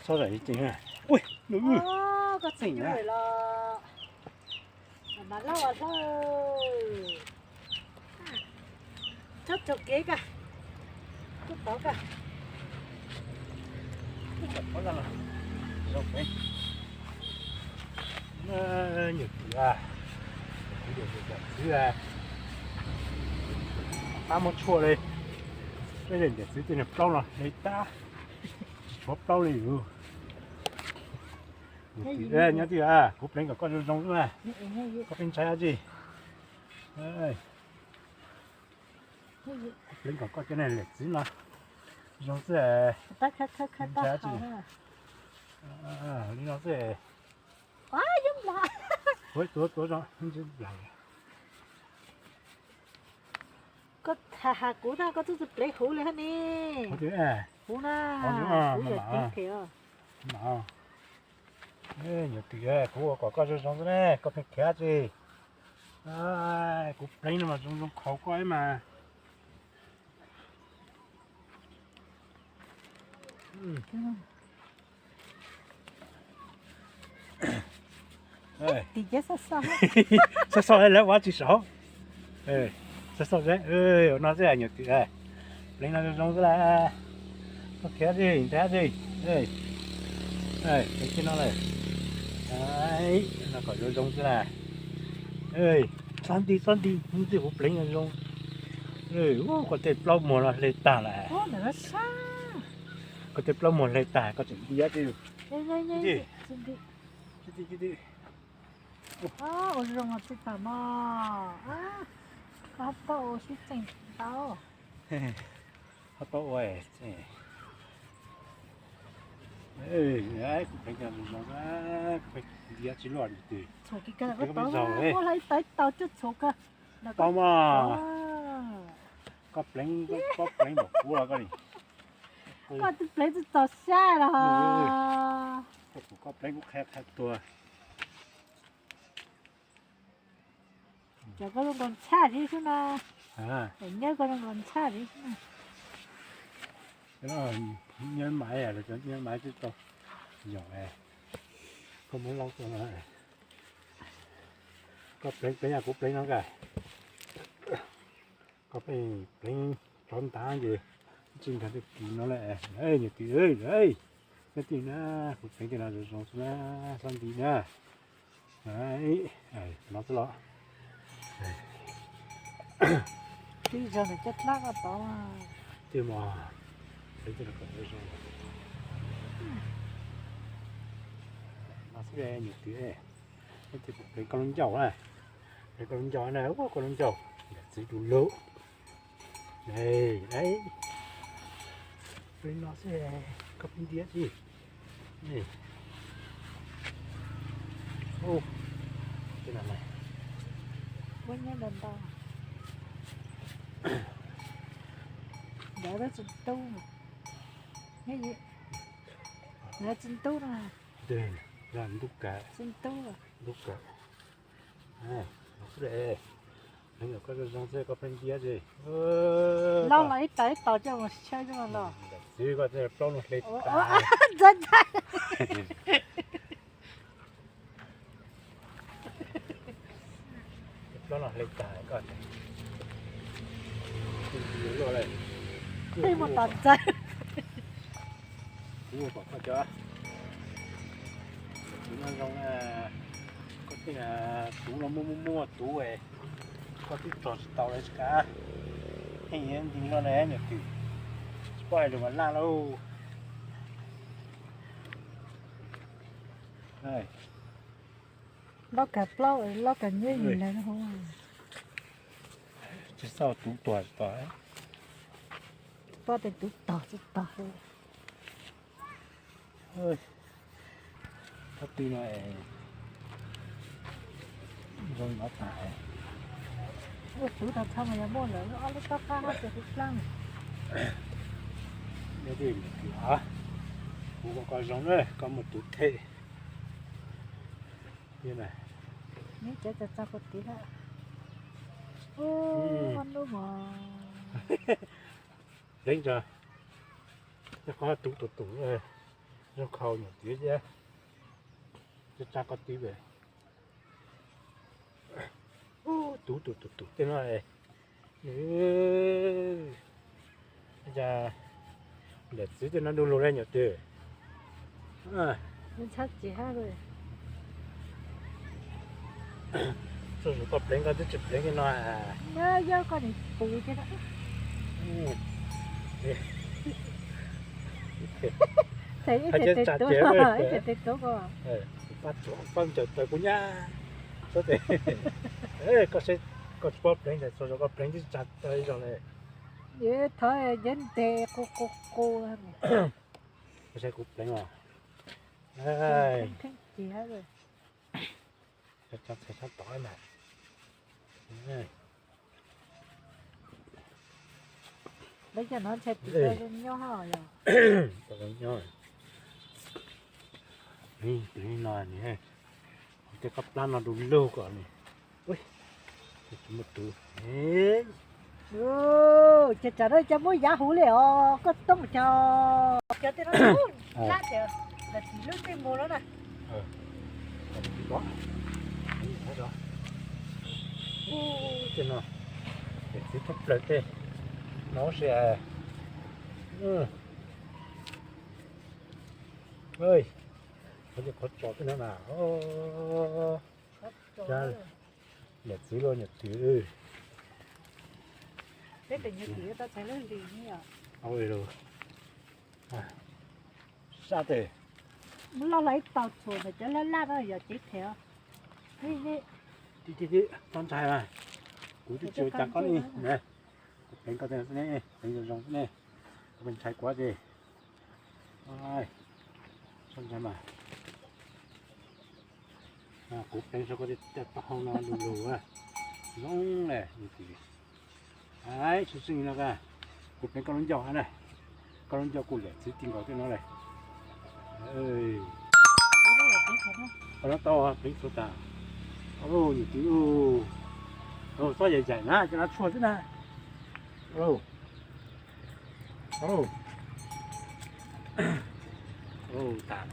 Xob zam tseem, ui, koj txeem los mas lauj ua hlob. Txhob tsaug kev koj, txhob tov koj. Nyuam twm, twm, twm, twm, pab muab tshuaj li. Peb daim niam txiv tej niag plaub no hle tag, tsis tshuav plaub li. Nyob twj, kuv pleev kom koj zoo zoo xwb na. Koj pheej ntshai dab tsi? Kuv pleev kom koj cov niag niam txiv no zoo xwb. Ntshai dab tsi? Li no xwb. Tuav, tuav, tuav zoo. Koj has has kuv na, koj twb tsis pleev huv li hab ni. Huv na, kuv yog tib phem os. Nyuam twm, kuv ua kom koj zoo zoo xwb ne, koj pheej khiav dab tsi? Kuv pleev no mas zoo zoo khaus koj ib mas. Tim ces xoj xoj, xoj xoj lawv ua tsis saud. Xoj xoj, ua no xwb nyuam twm, pleev no zoo zoo xwb las. Koj khiav dab tsi, ntshai dab tsi? Pleev kiag no lawm, no kom zoo zoo xwb las. Txhob nti, txhob nti, hnub twg kuv pleev zoo. Koj tej plaub muag no hle tag lawm. Koj tej plaub muag hle tag koj tseem nti dab tsi? Ua zoo tsis tag mog. Koj tau ua sib txeem tau. Ho tau ua, kuv pleev zoo zoo, kuv pleev nti dab tsi luaj li twg. Txhuam kiag koj tau, muab hlais ib tau ib tau coj txhuam koj. Tau mog. Koj pleev, koj pleev npaum kuv los koj li. Koj twb pleev twb txaus sab los. Koj pleev kuv qhia qhia tuag. Cov koj zoo nkaus ntshaj siv xwb na. Nyob koj zoo nkaus ntshaj siv xwb na. Nyob maiv, lawv cov nyob maiv twb tau yom. Koj muab laub tuaj no. Koj pleev pleev yog kuv pleev no kawg. Koj pheej pleev rov ntav ces tsis nkag tej kis no lawm. Nyuam twm, nyob twj na, kuv pleev tej no zoo zoo xwb na, txhob nti na. No xwb los. Twb zoo nws coj dlaab koj tod. Twb mog, pleev tej no kom zoo. No xwb nyuam twm, nyob twj kuv pleev koj lub ncauj na. Pleev koj lub ncauj na, ua koj lub ncauj, niam txiv du lug. Li no xwb, koj pheej nti dab tsi? Ua nyob ntau ntau. Ntawd tsis ntub, ntawd tsis ntub no. Ntub kav, ntub kav. Koj zoo zoo xwb koj pheej nti dab tsi? Laub los ib tog ib tog coj mus xyaw coj los. Xwb koj tej plaub no hle tag. Plaub no hle tag koj. Tej mus tom ntxawg. Kuv ua kom koj cov, kuv no zoo, koj tej tuv no muaj muaj muaj tuv, koj twb tso tsis tau li tsis kav. Pheej nti no na nyuam twm, tsis paub hais lus mas laj lauj. Loj kag plaub, loj kag nyiab li lawm. Tsis txhob tub tuag tsis tau. Tsis paub tias tub tog tsis tog. Ob tug no es zoo nov tas. Ua tub tau txhob mas yog muaj lawm ob lub tob qab no ces kuv plaab. Nyob twj ywm, kuv kom koj zoo na, koj muaj tub them. Neb cov txog txog kuv tiv lawm. Ub, nub mos. Pleev tso, tej qhov tub tus tus, zoo khau nyuam txiv thiab. Tsa koj tiv pem. Ub, tub tus tus tus tej no. Cas niam txiv tej no du lug le nyuam twg. Tsuas yog koj pleev, koj twb tsis pleev li no. Yog koj nim pus thiab. Ib txhais tes tuav, ib txhais tes tuav ko. Pab tsuav pab ncaws taws kuv nyab. Koj seb, koj tsis paub pleev ntawd, tsuas yog koj pleev twb tsa taw ib zaug le. Thov ncav ntes qu qu qu. Koj saib kuv pleev os. Txhais sab tod na. Lawv cov no ntshai tis zoo nyob hos yog. Zoo nyob. Tus no ni, tej qab plab no du lug kom ni. Tsis muaj tub. Ces tsam no cov muab yav huv li os, koj tooj cov, cov tej no lab tias lawv tsis lub tej mus lawm na. Tej no, tej txiv thoob plaws tej no si. Qhov tso tej no na. Niam txiv los niam txiv. Sab tes loj los ib tau txhuam ntawm cov laj laj no yog cev them os. Tib tib tib txhob ntshai mas, kuv twb tsis ua cas koj li. Kuv pleev koj, pleev zoo zoo ne, koj ntshai kuv ces. Txhob ntshai mas. Kuv pleev saib koj tej taub hau no lug lug, zoo le. Txhob txwj no, kuv pleev koj lub ncauj na, koj lub ncauj kuj liam txiv ti nkaus tej no le. Koj no tau pleev txhua tas. Niam txiv, txhob yaim yaim na, cov no tshuaj xwb na. Tas.